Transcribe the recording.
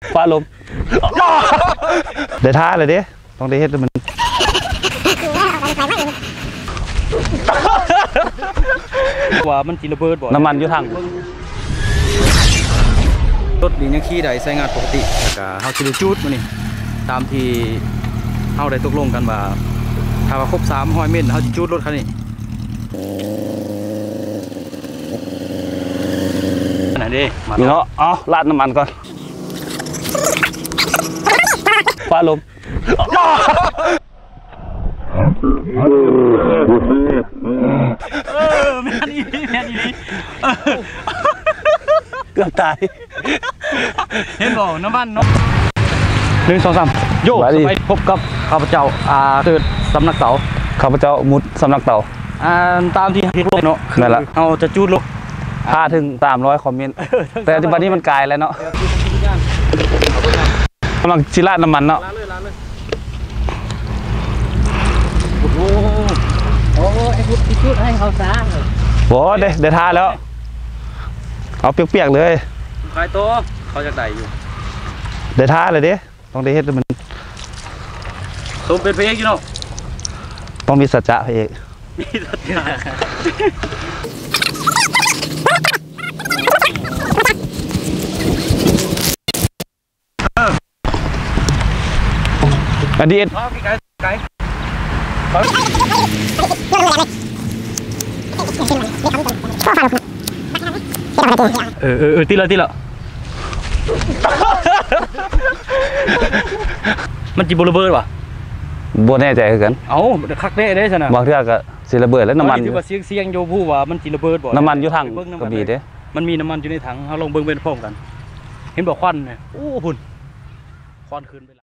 ຟ້າລົມ ໄດ້ທ່າແລ້ວເດ້ ຕ້ອງໄດ້ເຮັດໃຫ້ມັນ ວ່າມັນຊິລະເບີດບໍ່ ນ້ຳມັນຢູ່ຖັງ. ລົດນີ້ຍັງຂີ່ໄດ້ໃຊ້ງານປົກກະຕິ ແລ້ວກະເຮົາຊິໄດ້ຈູດມື້ນີ້ ຕາມທີ່ເຮົາໄດ້ຕົກລົງກັນວ່າ ຖ້າວ່າຄົບສາມຮ້ອຍເມັດ ເຮົາຊິຈູດລົດຄັນນີ້. ນັ້ນເດ້ ມາເນາະ ເອົາລາດນ້ຳມັນກ່ອນ ຟ້າລົມ. ເອີ ແມ່ນອີ່ຫຼີ ແມ່ນອີ່ຫຼີ ເອີ ເກືອບຕາຍ ເຫັນບໍ່ ນ້ຳມັນເນາະ. ໜຶ່ງ ສອງ ສາມ ໂຢ ສະບາຍດີ ສະບາຍດີ ພົບກັບຂ້າພະເຈົ້າ ອ່າ ເກີດສຳນັກເຕົາ ຂ້າພະເຈົ້າມຸດສຳນັກເຕົາ ອ່າ ຕາມທີ່ເຮົາເນາະ ແມ່ນລະ ເຮົາຈະຈູດລົດ ຖ້າເຖິງສາມຮ້ອຍຄອມເມັນ ເອີ ແຕ່ປັດຈຸບັນນີ້ມັນກາຍແລ້ວເນາະ ເອີ ກຳລັງຊິລາດນ້ຳມັນເນາະ ລາດເລີຍ ລາດເລີຍ. ໂອ້ໂຫ ໂອ້ ໄອ້ພຸດຊິຈູດໃຫ້ເຂົາຊາ ບໍ່ ໄດ້ ໄດ້ທ່າແລ້ວ ເອົາປຽກໆເລີຍ ຂາຍຕໍ່ ເຂົາຢາກໄດ້ຢູ່ ໄດ້ທ່າແລ້ວເດ້ ຕ້ອງໄດ້ເຮັດໃຫ້ມັນ ສົມເປັນພະເອກຢູ່ເນາະ ຕ້ອງມີສັດຈະພະເອກ ມີສັດຈະ. ອັນນີ້ ເອີ ເອີ ເອີ ຕິດແລ້ວ ຕິດແລ້ວ ມັນຊິບໍ່ລະເບີດຫວາ? ບໍ່ແນ່ໃຈຄືກັນ ເອົ້າ ຄັກແນ່ເດ້ຊັ້ນນະ ບາງເທື່ອກໍຊິລະເບີດແລ້ວ ນ້ຳມັນ ຖືວ່າສ່ຽງໆຢູ່ ບໍ່ຮູ້ວ່າມັນຊິລະເບີດບໍ່ ນ້ຳມັນຢູ່ຖັງກໍມີເດ້ ມັນມີນ້ຳມັນຢູ່ໃນຖັງ ເຮົາລອງເບິ່ງໄປພ້ອມກັນ ເຫັນບໍ່ຄວັນ ໂອ້ ພຸ້ນ ຄວັນຂຶ້ນໄປ.